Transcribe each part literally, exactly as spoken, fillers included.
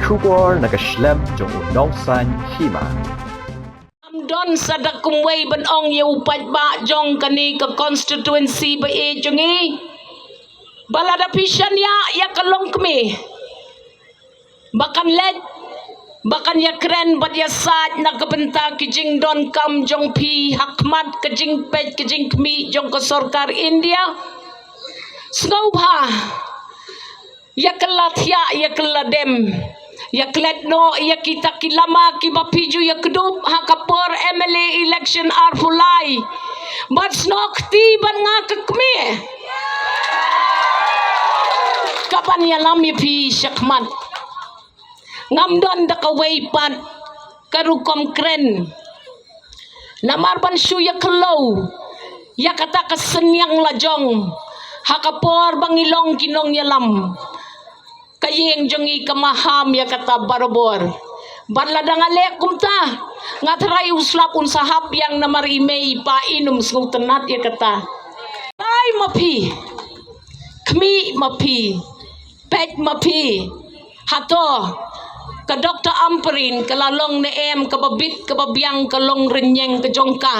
Khubor na ka shlem jong u nongsan hima. Ngam don sa da kumwei ban ong ïa u paidbah jong kane ka constituency ba ïeit jong ngi. Ba lada phi shaniah ïa ka longkmie, ba kan leit, ba kan ïakren bad ïasaid na ka bynta ki jingdonkam jong phi ha khmat ka jingpeit ka jingkhmih jong ka sorkar India. Sngewbha, ïa ka la thiah, ïa ka la dem, ïa klet noh ïa kita ki lama kiba phi ju ïa kdup ha ka por M L A election arphew lai. Bad snoh kti bad nga ka kmie, ka ban ïalam ïa phi shakhmat. Ngam don da kawei pat ka rukom kren. Namar ban shu ïa khlem ïa kata ka synñiang la jong ha ka por ba ngi long ki nongïalam. Ka ïing jong ngi ka maham ïa kata barabor. Bad lada nga leh kumta, nga tharai u slap un sa hap biang namar i mei i pa in ym sngewtynnat ïa kata. Ai ma phi, khmih ma phi, peit ma phi. Hato ka Doctor Ampareen ka la long ne em kaba bit kaba biang ka longrynïeng ka jong ka?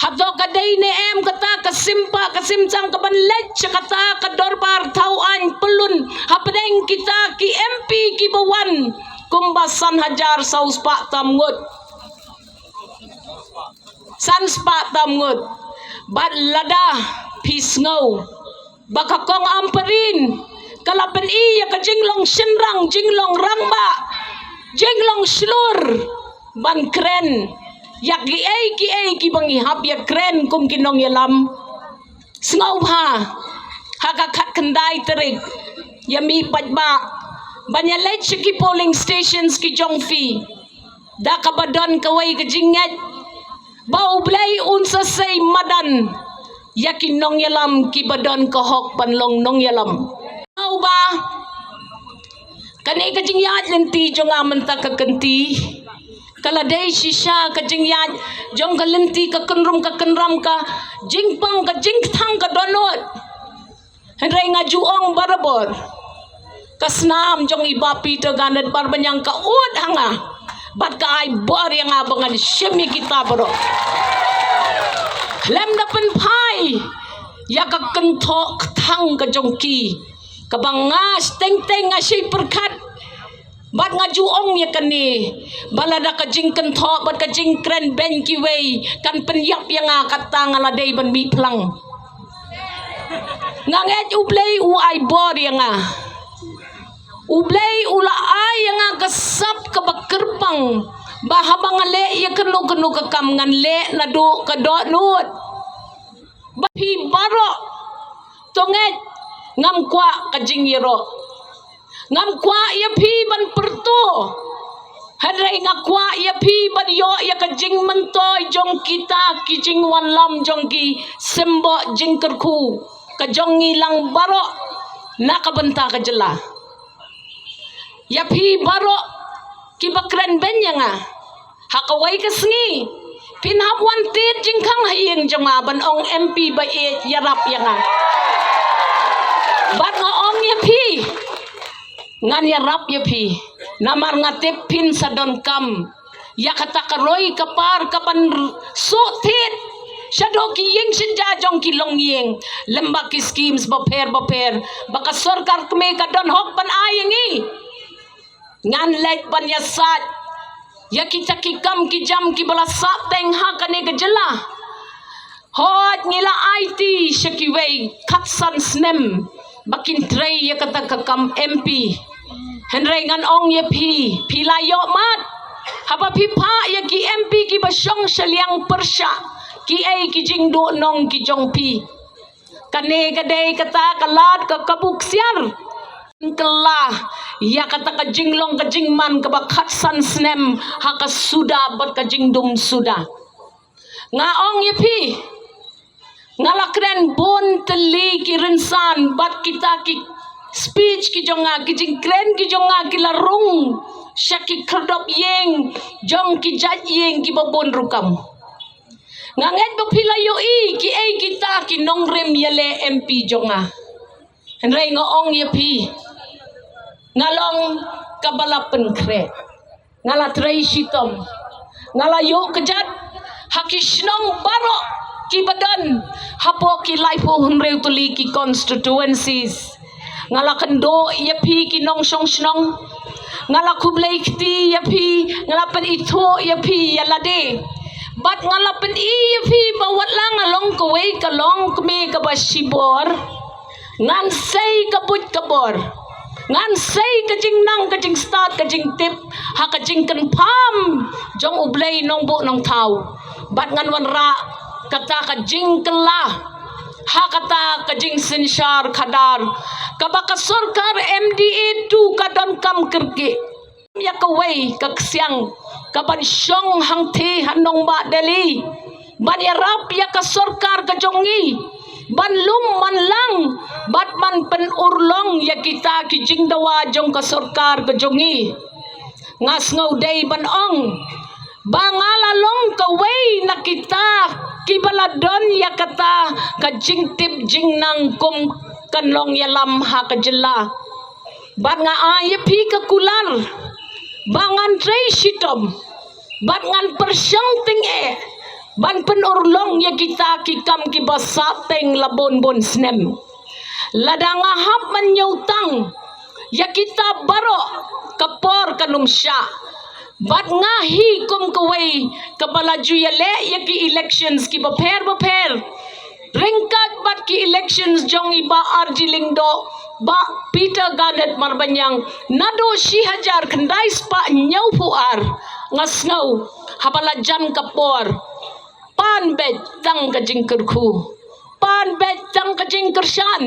Hato ka dei ne em kata ka sympa ka symchang ka ban leit sha kata ka dorbar thaw aiñ pyllun hapdeng kita ki M P kiba wan kumba san hajar saw spah tam ngut? San spah tam ngut. Bad lada phi sngew ba ka Kong Ampareen ka la pyni ïa ka jinglong shynrang, jinglong rangbah, jinglong shlur ban kren ïa kiei kiei kiba ngi hap ïa kren kum ki nongïalam. Sngewbha ha ka khatkhyndai tarik ïa mih paidbah ban ïa leit sha ki polling stations ki jong phi da kaba don kawei ka jingngeit ba U Blei un sa sei madan ïa ki nongïalam kiba don ka hok ban long nongïalam. Uba kane ka jingïaid lynti jong nga mynta ka kynti ka la dei shisha ka jingïaid jong ka lynti ka kynrum ka kynram ka jingpang ka jingkthang ka dohnud. Hynrei nga ju ong barabor, ka snam jong i Bah Peter Garnet Barbaniang ka ud ha nga bad ka ai bor ïa nga ba ngan shim ïa kita baroh. Khlem da pynphai ïa ka kynthoh kthang ka jong ki kaba nga teng teng nga shei pyrkhat. Bad nga ju ong ïa kane ba lada ka jingkynthoh bad ka jingkren beiñ kiwei kan pynïap ïa nga, kata nga la dei ban mih phlang. Nga ngeit U Blei u ai bor ïa nga. U Blei u la ai ïa nga ka sap kaba kyrpang ba haba nga leh ïa kano kano ka kam ngan leh naduh ka dohnud. Ba phi baroh to ngeit, ngam kwah ka jingïaroh. Ngam kwah ïa phi ban pyrto. Hynrei nga kwah ïa phi ban ïoh ïa ka jingmyntoi jong kita ki jingwanlam jong ki symbok jingkyrkhu ka jong ngi lang baroh na ka bynta ka jylla. Ïa phi baroh kiba kren beiñ ïa nga, ha kawei ka sngi phin hap wan tied jingkhang ha ïing jong nga ban ong M P ba ïeit ïarap ïa nga. Bad nga ong ïa phi, ngan ïarap ïa phi. Namar nga tip phin sa donkam ïa kata ka roi ka par ka ban suk thied shaduh ki ïing sha ja jong ki longïing lem bad ki schemes bapher bapher ba ka sorkar kmie ka don hok ban ai ïa ngi. Ngan leit ban ïasaid ïa kita ki kam ki jam kiba la sah teng ha kane ka jylla. Hooid ngi la aiti sha kiwei khatsan snem ba kin trei ïa kata ka kam M P. Hynrei ngan ong ïa phi, phi la ïoh mad haba phi phah ïa ki M P kiba shong shiliang pyrshah kiei ki jingduhnong ki jong phi. Kane ka dei kata ka lad ka kabu ksiar. Kylla ïa kata ka jinglong ka jingman kaba khatsan snem ha ka suda bad ka jingdum suda. Nga ong ïa phi, nga la kren bun tylli ki rynsan bad kita ki speech ki jong nga, ki jingkren ki jong nga ki la rung sha ki khyrdop ïing jong ki jait ïing kiba bun rukom. Nga ngeit ba phi la ïohi kiei kita ki nongrim ïaleh M P jong nga. Hynrei nga ong ïa phi, Nga long kaba la pynkhreh. Nga la trei shitom. Nga la ïoh kjat ha ki shnong baroh kiba don hapoh ki laiphew hynriew tylli ki constituencies. Nga la kynduh ïa phi ki nongshong shnong. Nga la khublei kti ïa phi, nga la pynithuh ïa phi ïa lade. Bad nga la pyni ïa phi ba wat la nga long kawei ka longkmie kaba shibor, ngan sei ka buit ka bor. Ngan sei ka jingnang, ka jingstad, ka jingtip ha ka jingkyrpad jong U Blei Nongbuh Nongthaw. Bad ngan wanrah kata ka jingkylla ha kata ka jingsynshar khadar kaba ka sorkar M D A two ka donkam kyrkieh ïa kawei ka ksiang kaban shong hangthie ha nongbah Delhi ban ïarap ïa ka sorkar ka jong ngi ban lum ban lang bad ban pynurlong ïa kita ki jingdawa jong ka sorkar ka jong ngi. Nga sngew dei ban ong ba nga la long kawei na kita kiba la don ïa kata ka jingtip jingnang kum ka nongïalam ha ka jylla. Bad nga ai ïa phi ka kular ba ngan trei shitom bad ngan pyrshang tyngeh ban pynurlong ïa kita ki kam kiba sah teng la bun bun snem. Lada nga hap ban ñiewtang ïa kita baroh, ka por kan ym shah. Bad nga hi kum kawei kaba la ju ïaleh ïa ki elections kiba pher ba pher ryngkat bad ki elections jong i Bah R G Lyngdoh, Bah Peter Garnet Marbaniang, naduh shi hajar khyndai spah hynñiewphew ar. Nga sngew haba la jan ka por, pan beit tang ka jingkyrkhu, pan beit tang ka jingkyrshan.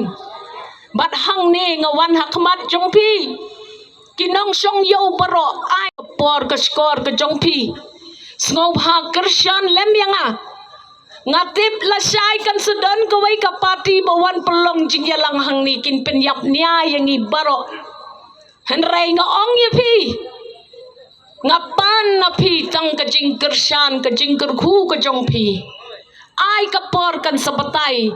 Bad hangne nga wan ha khmat jong phi ki nongshong ïew baroh, ai ka por ka shkor ka jong phi. Sngewbha kyrshan lem ïa nga. Nga tip lashai kan sa don kawei ka party ba wan pynlong jingïalang hangne, kin pynïap nia ïa ngi baroh. Hynrei nga ong ïa phi, nga pan na phi tang ka jingkyrshan, ka jingkyrkhu ka jong phi. Ai ka por kan sa batai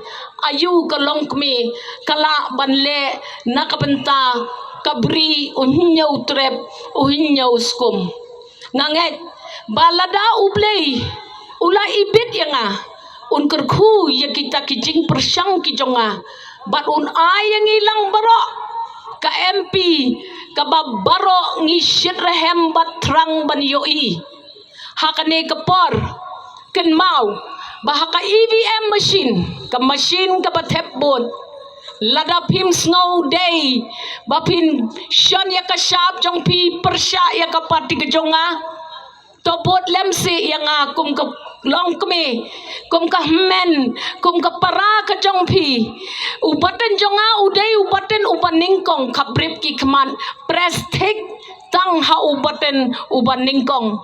aïu ka longkmie ka lah ban leh na ka bynta ka bri u hynñiew trep, u hynñiew skum. Nga ngeit ba lada U Blei u la ibit ïa nga, un kyrkhu ïa kita ki jingpyrshang ki jong nga bad un ai ïa ngi lang baroh ka M P kaba baroh ngi shit rhem bad thrang ban ïohi. Ha kane ka por, kynmaw ba ha ka E V M machine, ka machine kaba thep vote, lada phim sngew dei ba phin shon ïa ka shap jong phi pyrshah ïa ka party ka jong nga, to vote lem seh ïa nga kum ka longkmie, kum ka hynmen, kum ka para ka jong phi. U button jong nga u dei u button uba nyngkong, khaprip ki khmat, press thik tang ha u button uba nyngkong.